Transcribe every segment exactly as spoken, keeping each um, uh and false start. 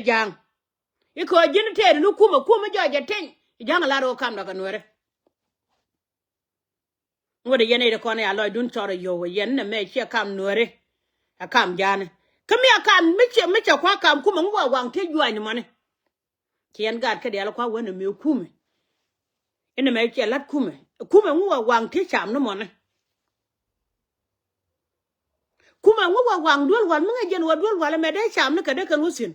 Ja̱a̱ŋ. I̱ kɛ ɣöö ji̱n tëëri ni kumɛ, kumɛ jɔɔc jɛ teny. I̱ Ja̱a̱ŋ ɛ lar ɣöö kamdɛ kɛ Nuäärä. Ŋuɔ̱t ɛ yɛn nɛy ti kɔn ɛ ya lɔcdun cɔr ɛ yio̱w ɛ yɛn nɛ mɛ ciɛ kam Nuääri. Ɛ kam Ja̱a̱ni. Kä mi ɛ kam mi ciɛ, mi cɛ kua̱ kam kumɛ ŋu wä waŋ ti juany mɔni. Ci yɛn gaat kä diaal kua̱ wä nɛ mëë kumɛ. Inɛ mɛ ciɛ la̱t kumɛ. Kumɛ ŋu wä waŋ ti cam ni mɔni. Kumɛ ŋu wä waŋ duel wal mi ŋäc jɛn wä duel wal ɛmɛ dee cam ni kɛ dee kɛn wä thi̱n.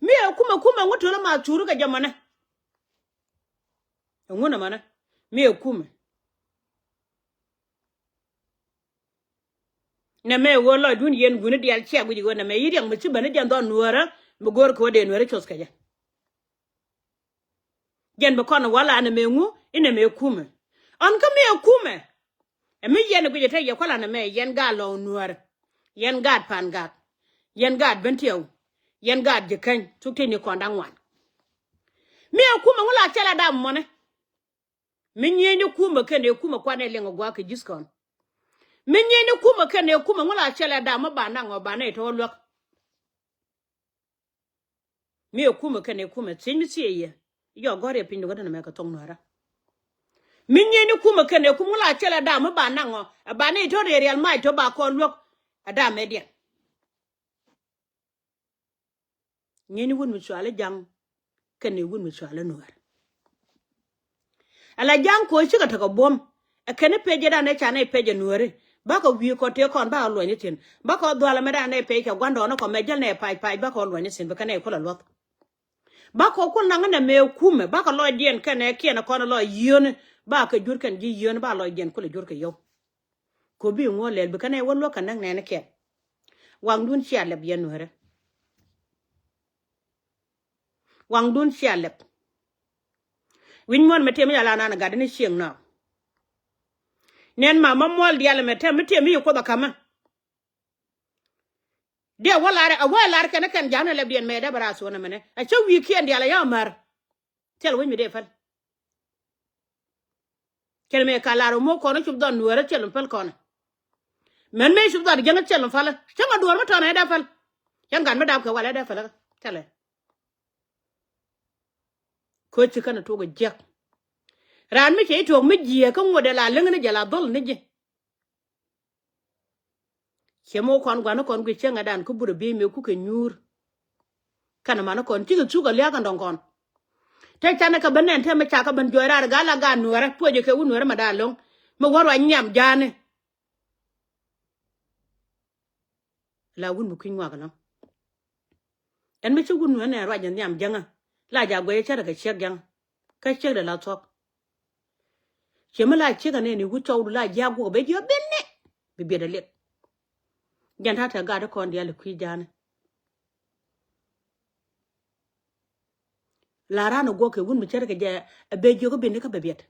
Mi ɛ kumɛ, kumɛ ŋu töl ma thuri kɛ jɛ mɔni. Ɛŋu nɛ mɔnɛ mi ɛ kumɛ. Nɛ mɛ ɣöö lɔcdun yɛn guni diaal ciɛ guic ɣöö nɛ mɛ yi riɛŋ mi ci bäni jɛn dhɔn Nuäärä mi go̱o̱r kɛ ɣöö dee Nuäärä coth kɛ jɛ. Jɛn bi kɔn wala nɛ mɛ ŋu inɛ mɛ kumɛ. Ɔn kä mi ɛ kumɛ. Ɛ mi yɛn guic ɛ te yɛ kuala nɛ mɛ yɛn gaat lɔw Nuäärä. Yɛn gaat Pangak. Yɛn gaat Bentiu. Yɛn gaat Jikäny thuk tëë ni kɔn da̱ŋ ŋuan. Mi ɛ kumɛ ŋu la cɛl ɛ dam mɔnɛ. Mi nyieny ni kumɛ kɛn ɛ kumɛ kuanɛ liŋ ɛ gua̱a̱k kɛ ji̱th kɔn. Mi nyieny ni kumɛ kɛn ɛ kumɛ ŋu la cɛl ɛ dam mi ba naŋ ɔ ba nɛy tɔ̱ luäk. Mi ɛ kumɛ kɛn ɛ kumɛ thiec mi thiec yɛ. Yɔ gɔ̱r yɛ piny dukä dɛn ɛmɛ kɛ thoŋ Nuäärä. Mi nyieny ni kumɛ kɛn ɛ kumɛ ŋu la cɛl ɛ dam mi ba naŋ ɔ ɛ ba nɛy tɔ̱ riɛl riɛl mac tɔ̱ ba kɔn luäk. Ɛ dam mɛ diɛn. Ŋi̱ni wut mi cuali Ja̱ŋ kɛnɛ wut mi cuali Nuäär. Ala Ja̱ŋ ko̱ cikɛ tekɛ buɔ̱m. Ɛ kɛn i̱ pecɛ dan ɛ canɛ i̱ pecɛ Nuääri. Bakɔ wi̱i̱ kɔ tëë kɔn bakɔ luɔ̱ny ni thi̱n. Bakɔ dhualɛ mɛ dan ɛ pec kɛ gua̱ndɔɔŋnikɔ mɛ jäl nɛ pac pac bakɔ luɔ̱ny ni thi̱n bi kɛn ɛ kulɛ luɔ̱th. Bakɔ kul naŋ nɛ mëë kumɛ bakɔ lɔcdiɛn kɛnɛ kiɛn kɔn lɔc yiöni. Bakɛ jur kɛn ji̱ yiöni ba lɔcdiɛn kulɛ jur kɛ yio̱w. Ko bi ŋuɔ lɛl bi kɛn ɛ wä luäk kɛ näk nɛɛni kɛn. Waŋdun cia lɛp yɛn Nuäärä. Waŋdun cia lɛp. Wi̱ny muɔ̱n mɛ tiɛm i̱ ala nan gatdä ni cieŋ nɔɔk. Nɛn ma ma muɔl diaal mɛ tɛm mi tiɛm i̱ kuoth akämä. Diɛ wä lar ɛ wä lar kɛn kɛn ja̱a̱n ɛ lɛp diɛn mɛ dee bɛ raa thuɔ̱n ɛmɛnɛ ɛ cä wi̱i̱ kiɛn diaal ɛ yä mär. Thil wec mi dee päl. Cɛl mëë ka lar muk kɔn cup dhɔn Nuäärä cɛl mi päl kɔn. Mɛn mëë cup dhɔn jiäŋä cɛl mi päl cäŋ a duɔ̱ɔ̱r mi tɔn ɛ dee päl. Cäŋ gat mi dap kɛ wal ɛ dee päl thilɛ. Koci kɛn a tuɔk a jiäk. Raan mi cɛ i̱ tuɔk mi jiääk kä ŋuɔ̱t ɛ la läŋ ni jɛ la dhɔl ni ji̱. Ciɛ mi wä kɔn gua̱n ni kɔn guic cieŋ ɛ dan kä burɛ biey mëë kukɛ nyuur. Kɛn man ni kɔn cikɛ thuk ɛ lia̱a̱k ɛn dɔ̱ŋ kɔn. Te canɛ kɛ ben nɛn te mi ca kɛ ben juɔc raar gal a gaat Nuäärä puɔcɛ kɛ wut Nuäärä mɛ da̱a̱ lo̱ŋ. Mi wä ruac nhiam ja̱a̱ni. La wun mi kui̱ny ŋuak ɛlɔ̱ŋ. Ɛn mi ci wun mi ɛn ɛ ruac ɛ nhiam jäŋä. La ja̱ guɛy cärɛ kɛ ciek jäŋä. Kä ciek dee la thuɔ̱k. Ciɛ mi la ciek ɛn ɛ ni wut cɔwdu la jiaak guɔk ben jiɔ ben ni. Bi biɛt ɛ liɛk. Jɛn ta̱a̱ tɛ gat ikɔn diaal ikui̱ ja̱a̱ni. La raan ɛ guɔk kɛ wun mi cärɛ kɛ jɛ ɛ ben jiɔk ben ni kä bɛ biɛt.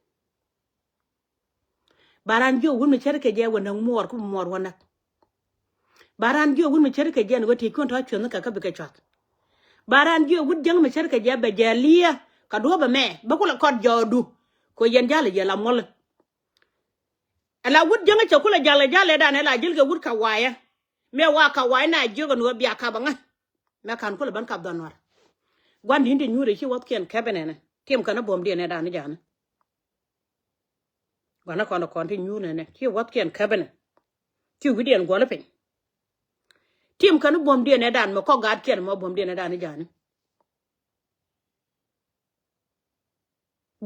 Ba raan jiök wut mi cär kɛ jɛ wä näk muɔɔr kä muɔɔr wä näk. Ba raan jiök wut mi cär kɛ jɛ ni wä ti kuɔn tɔ cuɛn kä kä bikɛ cuath. Ba raan jiök wut jäŋ mi cär kɛ jɛ bɛ jɛ liɛ ka duɔ̱p ɛmɛ bä kulɛ kɔt jɔɔdu. Ko yɛn jal yɛ la muɔl. Ala wut jäŋ cɛ kulɛ jal jal dan ɛ la jil kɛ wut ka wayɛ. Mɛ wa ka wayɛ na jiök ni wä bia kap ɛŋä. Mɛ kan kulɛ bän kap dhɔn nuar. Guan din ti nyuur ci wath kiɛn kɛpɛ nɛnɛ tim kɛn buɔm diɛn ɛ dan jani. Gua̱n ni kɔn kɔn ti nyuur nɛnɛ ci wathkiɛn käbinɛ. Ci wi̱diɛn guɔl piny. Tim kɛn buɔ̱mdiɛn ɛ dan mɛ kɔk gaatkiɛn mɔ buɔ̱mdiɛn ɛ dan i̱ jani.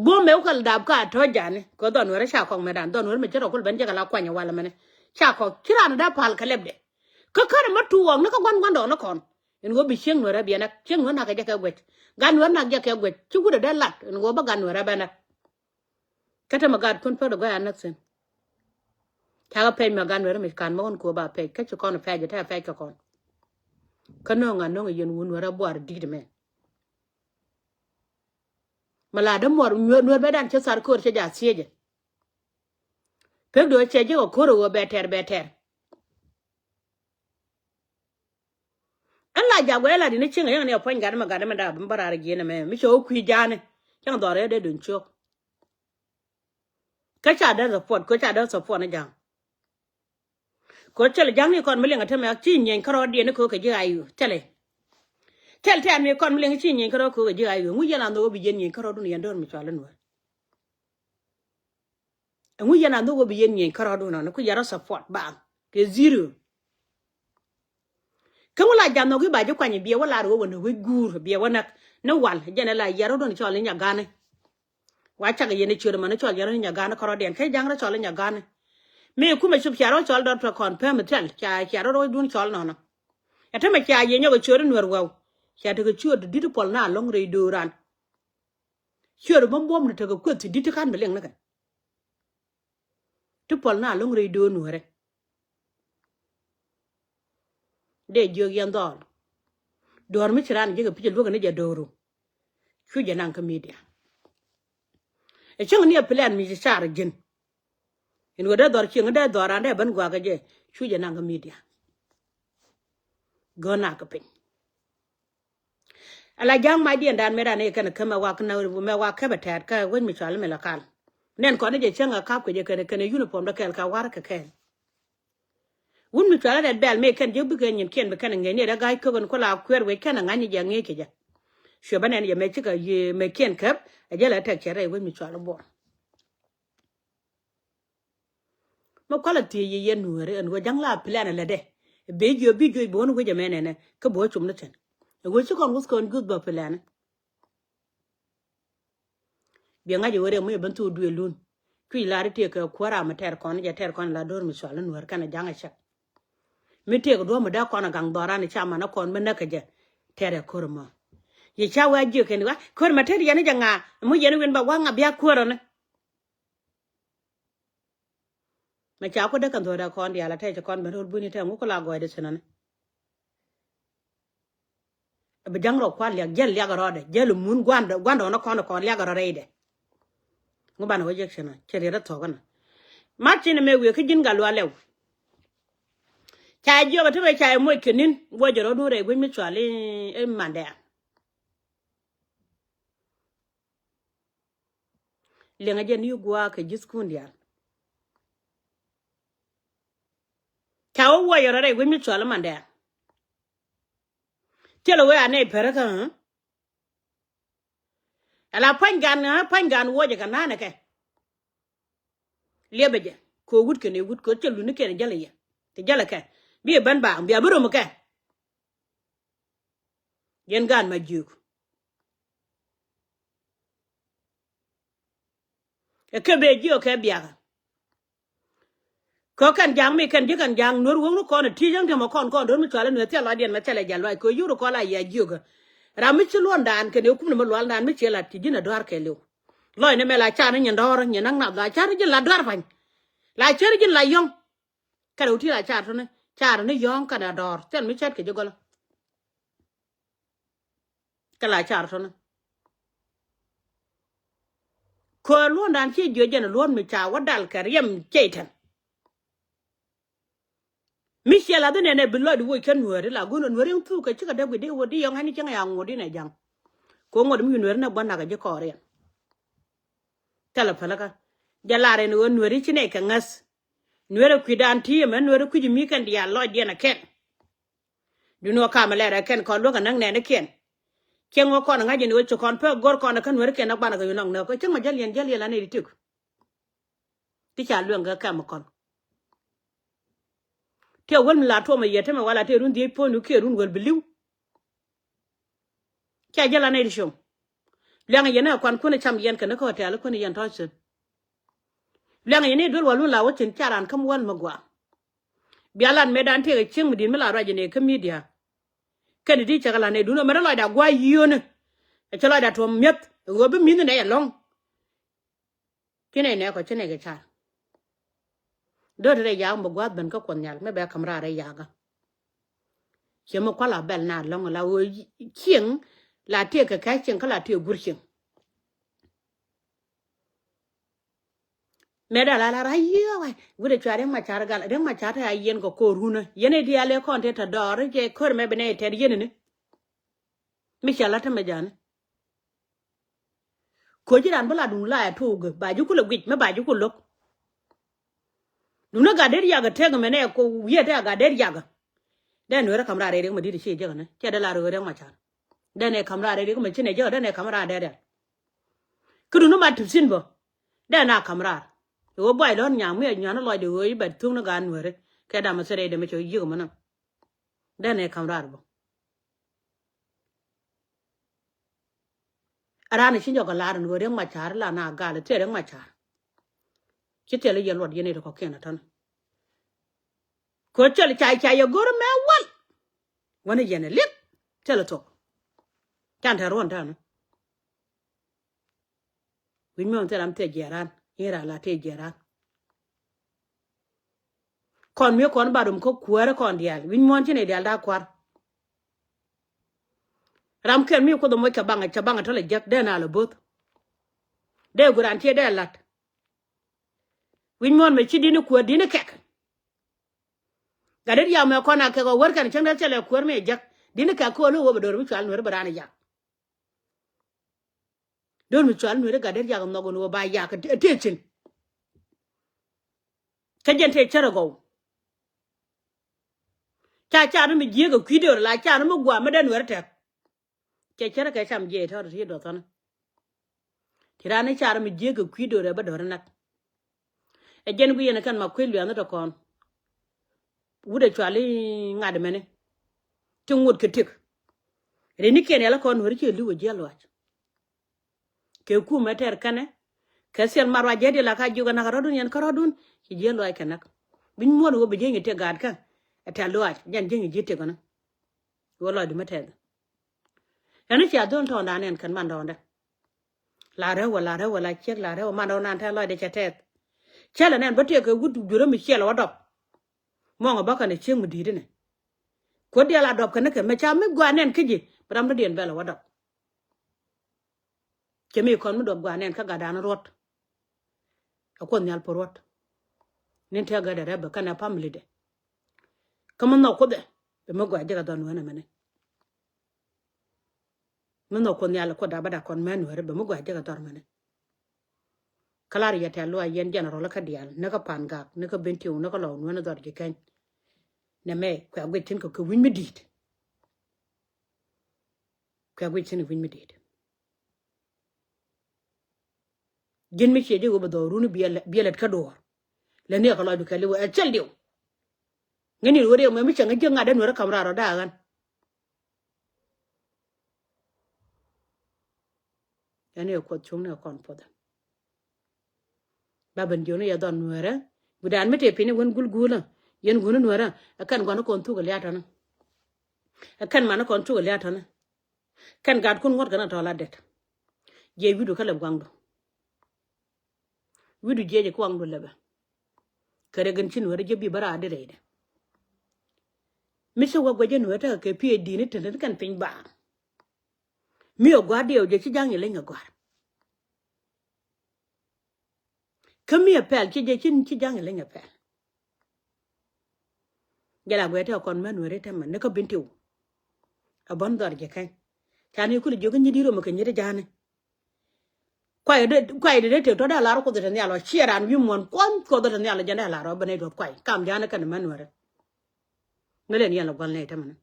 Buɔ̱m mɛ wä kɛl dap ka tɔ̱ jani kɛ dhɔn wɛrɛ ca kɔk mɛ dan dhɔn wɛrɛ mɛ cä rɔ kul ben jɛ kɛ la kuany walɛ mɛnɛ. Ca kɔk ci ran da pal kɛ lɛpdɛ. Kä kärɛ mɛ tuɔɔk ni kä gua̱n gua̱n dɔɔk ni kɔn. In ɣöö bi cieŋ nuɛrɛ biɛnɛ cieŋ nuɛr nak jɛ kɛ guɛc gan nuɛr nak jɛ kɛ guɛc ci wut ɛ dee lat in ɣöö bä gan nuɛrɛ bɛnɛ. Kä te mɛ gat kun pek dee guɛc a näk thi̱n. Cakɛ pɛc mɛ gat nuɛr mi kan mɛ ɣän kuɔ ba pɛc kä ci kɔn pɛc te a pɛc kɛ kɔn. Kä nööŋ a nööŋ a yɛn wun nuɛr a buar di̱t mɛ. Mɛ la dee muɔr nuɛr bɛ dan cɛ thar köör cɛ ja thiecɛ. Pek dee cɛ ji̱ kɛ ko̱r a ɣöö bɛ tɛr bɛ tɛr. Ɛn la jak wee la di ni cieŋ a yäŋ ni a puɔ̱ny gat mɛ gat mɛ dap mi bä raar jiɛn ɛmɛ mi cɛ wä kui̱ ja̱a̱ni. Cäŋ dhɔr yɛ dee duny ciök. Kä ca dee support kä ca dee support ni ja̱a̱ŋ. Kä cɛl ja̱a̱ŋ ni kɔn mi liŋ a te mɛ ci nyieny kärɔɔdiɛn ni kä kɛ ji̱ a yu cɛlɛ. Kɛl tɛ̈n mi kɔn mi liŋ ci nyieny kärɔ̱ kɛ ɣöö ji̱ a ɣöö ŋu yɛn a nhök ɣöö bi yɛn nyieny kärɔ̱dun yɛn do̱r mi cɔal in wä. Ɛŋu yɛn a nhök ɣöö bi yɛn nyieny kärɔ̱dun ɔnɔ ku yɛn rɔ support baŋ kɛ zero. Kä wä la ja̱ nhök i̱ ba ji̱ kuany biɛ wä lar ɣöö wä näk wec guur biɛ wä näk ni wal jɛn ɛ la yɛn rɔ̱dun cɔl in Nyagani. Wa cak yɛn i̱ ciöt ɛmɔ ni cɔl yɛn rɔ̱ ni Nyagani kärɔ̱diɛn kä ja̱ŋ rɔ̱ cɔl in Nyagani. Mi kumɛ cup cia rɔ̱ cɔl dɔr tɔ kɔn pɛm thil cia cia rɔ̱ rɔ̱ dun cɔl nɔnɔ. Ɛ tämɛ cia yɛ nyɔk i̱ ciöt in nuɛr wɛw cia tekɛ ciöt di̱t puɔl na lo̱ŋ rɛy dööran. Ciöt bä buɔ̱m ni tekɛ kueth ti di̱t ti ka̱n bi liŋ ni kɛ. Ti puɔl na lo̱ŋ rɛy döör nuɛrɛ. Dee jiök yɛn dhɔl. Duɔ̱ɔ̱r mi ci raan ji̱ kɛ pi̱c luäk ni jɛ dööru. Cu jɛ naŋ kä media. Ɛ cäŋ ni ɛ plan mi ci car ji̱n. In wä dee dhɔr cieŋ dee dhɔr raan dee ben guakä jɛ cu jɛ naŋ kä media. Gön nakä piny. Ala ja̱a̱ŋ macdiɛn dan mëë dan i̱ kɛn kä mɛ wak na mɛ wak kɛpɛ tɛɛt kä wec mi cual mi la kal. Nɛn kɔn i̱ jɛ cäŋ a kap kɛ jɛ kɛn kɛn uniform dɔ kɛl ka war kɛ kɛl. Wun mi cual rɛt bɛl mëë kɛn jɛ bikɛ nyin kiɛn bi kɛn ŋɛny ni rɛ ga̱a̱c kökɛn ku la kuɛɛr wec kɛn a ŋa̱ny jɛ ŋi̱i̱c kɛ jɛ. Cuɛ bä nɛn jɛ mɛ cikɛ yee mɛ kiɛn käp a jɛ la tɛk cɛ rɛy wec mi cual buɔr. Mɛ kualɛ thiec yɛ yɛn nuääri ɛn ɣöö ja̱ŋ la plan ɛ lätdɛ. Ɛ bee jiɔ bi juɔc bi wän wec ɛmɛ nɛnɛ kä bi wä cum ni tɛn. Ɛ ɣöö ci kɔn wuth kɔn guth bä plan. Biɛ ŋa̱c ɛ ɣöö rɛm mi ɛ ben thok duëël lun. Cuc lar i̱ tëëk kɛ kuäär ram ɛ tɛr kɔn jɛ tɛr kɔn la do̱r mi cual in nuäär kɛn ɛ ja̱ŋ ɛ cäk. Mi tëëk duɔ̱ɔ̱m ɛ dee kɔn ɛ gaŋ dhɔran ɛ ca man ɛ kɔn mi näk kɛ jɛ tɛr ɛ ko̱r ɛmɔ. Yɛ ca wee a jiök kɛn i̱ wa ko̱r mɛ tɛr yɛn i̱ jɛ ŋa mi yɛn i̱ win ba waŋ a bia kuäär ɔni. Mɛ ca ku dee kɛn thuɔ̱ɔ̱dɛ kɔn diaal a tɛc kɔn ben ro̱l buini tɛŋ wuk ku la gɔɔydɛ cinani. Bi ja̱ŋ rɔ kua̱r liak jäl liak rɔɔdɛ jäl mun guandɛ guandɛ ɣɔnɔ kɔn kɔn liak rɔ rɛydɛ. Ŋu banɛ wä jek cinä cɛ riet rɔ thuɔ̱k ɛnä. Mat cinɛ mɛ wiee kä ji̱n gal lualɛw. Ca jiɔk ɛ ti mɛ ca ɛ moc kɛ ni̱n wä jɛ rɔɔdun rɛy gui̱c mi cual i̱ mandɛ. Liɛŋɛ jɛ ni gua̱a̱ kɛ ji̱thkun diaal. Ca wä wuɔyɛ rɔ rɛy wec mi cual mandɛ. Thilɛ wee anɛ pärä kä ɣä. Ala pua̱ny gan ɣä pua̱ny gan wuɔcɛ kɛ na̱a̱nɛ kɛ. Liɛpɛ jɛ kɛ wut kɛn ɛ wut kɛ cɛ luni kɛn jälɛ yɛ. Ti jälɛ kɛ bi ɛ ben baaŋ bia bi rom kɛ. Yɛn gaan ma jiök. Ɛ kɛ bee jiök kɛ biakä. Kɛ kɛn ja̱a̱ŋ mi kɛn ji̱ kɛn ja̱a̱ŋ nuer wäŋ ni kɔn ɛ ti̱i̱c ɛŋ tɛmɛ kɔn kɔn do̱r mi cual ɛ nuer thil lɔcdiɛn mɛ thilɛ jɛ luac kɛ yur kɔn la yia jiökä. Ram mi ci luɔ̱ndan kɛn ɛ kum ni mi lualdan mi ci lat ci ji̱n ɛ dɔ̱a̱r kɛ liw. Lɔcni mɛ la car ni nyin dɔ̱ɔ̱r nyin naŋ nath la car ni ji̱n la dɔ̱a̱r pa̱ny. La car ni ji̱n la yɔ̱ŋ. Kɛn ɛ wut ti la car tɔ̱ni car ni yɔ̱ŋ kɛn ɛ dɔ̱ɔ̱r thil mi cät kɛ ji̱ gɔlä. Kɛ la car tɔ̱ni. Köör luɔ̱ndan ci jiö jɛn luɔ̱n mi ca wä dal kɛ riɛm cɛy tɛn. Mi ciɛ la dhi nɛnɛ bi lɔcdi woc kä nuääri la go̱n nuääri in thuk kɛ cikɛ dee guic di wä di yɔŋ ɛn i̱ cieŋ ya ŋuɔ̱t in ɛ ja̱ŋ. Kɛ ŋuɔ̱t mi nuääri nɛ buɔ̱n nak ɛ ji̱ kɔɔriɛn. Thilɛ pälikä jɛ lar ɛn ɣöö nuääri ci nɛy kɛ ŋäth. Nuäärä kui̱dan ti ɛmɛ nuäärä kui̱c mi kɛn diaal lɔcdiɛn ɛ kɛn. Duni wä kamɛ lɛrɛ kɛn kɔn luäk ɛ näk nɛɛnikiɛn. Cieŋ wä kɔn ɛ ŋa̱c ɛn ɣöö ci kɔn pek go̱r kɔn ɛ kä nuäärä kɛn ɛ banɛ kɛ yunɔk nääk kä cieŋ mɛ jäl yɛn jäl yɛn la nɛy ti tëk. Ti ca lueŋ kɛ kɛm ɛ kɔn. Tiɛ wäl mi la tuɔmɛ yɛ tämɛ wala tiɛ run dhiec puɔ̱nydu kiɛ run wäl bi li̱w. Ca jɛ la nɛy ti com. Liaŋ yɛn ɛ kuan kuäni cam yɛn kɛn kä hotel kuäni yɛn tɔ̱ cin. Liaŋ yɛn i̱ duel wal wun la wä cin ca raan käm wäl mi gɔaa. Bia lat mëëdan tëëk ɛ cieŋ mi di̱t mi la ruac yɛn ɛ kä media. Kɛn i̱ ti cɛ kɛ la nɛy duun ɛ mɛn rɔ lɔcda gua̱a̱c yio̱o̱ni. Ɛ cɛ lɔcda tuɔ̱m mi̱eth ɛ ɣöö bi mi̱th nɛy ɛlɔ̱ŋ. Ci nɛy nɛɛkɔ ci nɛy kɛ car. Do̱r rɛy yak mi gua̱a̱th ben kä Kuɔth Nhial mi bɛ käm raar rɛy yakä. Ciɛ mi kual a bɛl na lɔ̱ŋ la ɣöö cieŋ la tëëk kɛ kɛ cieŋ kä la tëëk guur cieŋ. Mëë dal a la ra yiëë wai wi̱cdɛ cua Riɛk Macar gal Riɛk Macar te a yiɛn kɛ ko̱r runä yɛn i̱ diaal ëë kɔn te te dɔɔr i̱ jɛ ko̱r mɛ bi nɛy tɛt yiɛn ini. Mi cɛ la te mɛ ja̱ni. Ko̱ci ran bä la duŋ la ɛ tuukɛ ba ji̱ kulɛ guic mi ba ji̱ ku lo̱k. Duŋni gat det yakä tek mɛ nɛ ko wiee te a gat det yakä. Dee nueerä ka̱m raar rɛy Riɛk Madit ci jek ni cɛ dee la röö Riɛk Macar. Dee nɛ ka̱m raar dee ri kä mɛ ci nɛ jɛ dee nɛ ka̱m raar dee rial. Kä duni ma tip sin bä. Dee na ka̱m raar. Iwä buay lɔn nyam mi a nyuan lɔc di ɣöö i̱ bɛt thuŋ ni gaan nueri. Kɛ dam a thirɛ idɛ mɛ cɛ yiëk mɛ nä. Dee nɛ ka̱m raar bä. Raan ci jɔk a lar in ɣöö Riek Machar la na gal thil Riek Machar. Ci thil yɛ luɔt yɛn it kɔkiɛn a tɔn. Kɛ cɛl ca ca yɛ go̱r mɛ wal. Wänä yɛn a liep thil a thok. Can tɛ ruɔn tani. Wi̱c muɔ̱ɔ̱n thil ram thil jiɛɛran in ra la thil jiɛɛran. Kɔn mi kɔn ba rom kä kuäärä kɔn diaal wi̱c muɔ̱ɔ̱n ci nɛ diaal da̱a̱ kua̱r. Ram kɛn mi kuoth moc kɛ baŋ cɛ baŋ tɔl a jiäk dee na lɛ bo̱th. Dee guran ciɛ dee lat. Wi̱c muɔ̱ɔ̱n mɛ ci di̱t ni kuäär di̱t ni kɛk. Gat dee riaw mɛ kɔn a kɛk ɔ wär kɛn cäŋ dee thilɛ kuäär mi a jiäk di̱t ni kɛk ko̱o̱l i̱ wä bɛ do̱r bi cual nueeri bɛ raan a yak. Do̱r mi cual nueeri gat dee riaw nhɔk ɣän wä ba yak a tëë thi̱n. Kä jɛn tëë cär a gɔw. Ca car ni mi jiek a kui̱ do̱r la car ni mi guam mi dee nueeri tɛk. Cɛ cär kɛ cam jiɛc tɔ̱ ti duɔth thɔn. Ti raan ni car mi jiek kɛ kui̱ do̱r ɛ bä do̱r inak. Ɛ jɛn guic yɛn kɛn ma kui̱ luɛɛn tɔ kɔn. Wut ɛ cual i̱ ŋa̱t mɛni. Ti ŋot kɛ tik. Ri ni kiɛn yɛl kɔn nueri ci li̱w ɛ jiɛl luac. Kɛ kumɛ tɛr kɛnɛ. Kɛ thil ma ruac jɛ di la ka jiök ɛ nak rɔ̱dun yɛn kä rɔ̱dun ci jiɛl luac kɛ nak. Bi muɔ̱t wä bi jieny i̱ ti gaat kä. Ɛ tɛ̈r luac jɛn jieny i̱ ji̱ tik ɔnä. Wä lɔcdu mi tɛth. Ɛn i̱ cia dhon tɔɔndan ɛn kɛn man dɔɔndɛ. La rɛw wä la rɛw wä la ciek la rɛw wä man dɔɔndan tɛn lɔcdɛ cɛ tɛth. Cälɛ nɛn bä tëëk kɛ wut jurä mi ciɛl wä dɔp. Mɔŋ ɛ bä kɛn ɛ ciek mi di̱i̱t inɛ. Kuäär diaal a dɔp kɛn ni kɛ mɛ ca mi gɔaa nɛn kä ji̱ bi ram dɔ̱diɛn bɛl ɛ wä dɔp. Cɛ mi kɔn mi dɔp gɔaa nɛn kä gatdan ruɔ̱t. Ɛ Kuoth Nhial puɔ̱t ruɔ̱t. Ni tëë gatdɛ rɛp bɛ kɛn ɛ family dɛ. Kä mi nhɔk Kuoth ɛ bɛ mi gɔaa ji̱ kɛ dhɔr nuɛn ɛmɛni. Mi nhɔk Kuoth Nhial Kuoth da bä da kɔn mɛn nuɛri bɛ mi gɔaa ji̱ kɛ dhɔr mɛni. Kä lar yɛ tɛ̈r luac yɛn general kä diaal ni kä Pan Gak ni kä Bentiu ni kä Lɔw nuɛn dhɔr ji̱ kɛny. Nɛ mɛ kuɛ guic thi̱n kɛ kɛ wi̱ny mi di̱i̱t. Kuɛ guic thi̱n kɛ wi̱ny mi di̱i̱t. Ji̱n mi ciɛ ji̱ ɣöö bɛ dhɔrun biɛl biɛlɛt kä duɔ̱ɔ̱r. Lɛ ni ɛ kɛ lɔcdu kɛ li̱w ɛ cɛl diw. Ŋäni ɣöö riɛk mɛ mi cɛ ŋäc ji̱ ŋa̱t dee nuɛrä ka̱m raar ɔ da̱a̱ ɣän. Ɛn ɛ Kuoth cuŋni ɛ kɔn puɔthɛ. Ba ben jiöni yɛ dhɔn nuɛrä. Gudan mi tëë piny ɛ wen gul gulä. Yɛn guni nuɛrä ɛ kɛn gua̱n ni kɔn thuk ɛ lia̱a̱ tɔni. Ɛ kɛn man ni kɔn thuk ɛ lia̱a̱ tɔni. Kɛn gat kun ŋuɔ̱t kɛn a tɔl a det. Jiɛc wi̱cdu kä lɛp guaŋdu. Wi̱cdu jiɛc ɛ kuaŋdu lɛpɛ. Kɛ rɛ gɛn ci nuɛrä jiɛ bi bä raar di rɛydɛ. Mi ci wä guɛc jɛ nuɛrä tekɛ kɛ piɛ di̱i̱ni tɛn tɛn kɛn piny baaŋ. Mi ɛ gua̱a̱r diɛw jɛ ci ja̱ŋ yɛ leny kɛ gua̱a̱r. Kä mi ɛ pɛl ci jɛ ci ci ja̱ŋ iliny ɛ pɛl. Jɛ la guɛ tɛ kɔn mɛn weri tɛmɛ ni kä Bentiu. Ɛ bɔn dhɔr jɛ kɛny. Ca ni kuli jiök i̱ nyi di romɛ kɛ nyi di ja̱ni. Kuay de kuay de de tek tɔ dee lar Kuoth te nhial ɔ ciɛ ran wi̱i̱ muɔ̱n kuɔn Kuoth te nhial ɔ jɛn dee lar ɔ ben i̱ duɔth kuay kam ja̱ni kɛn mɛn weri. Ŋäl ɛn yɛn lɛ gua̱l nɛy tɛmɛ ni.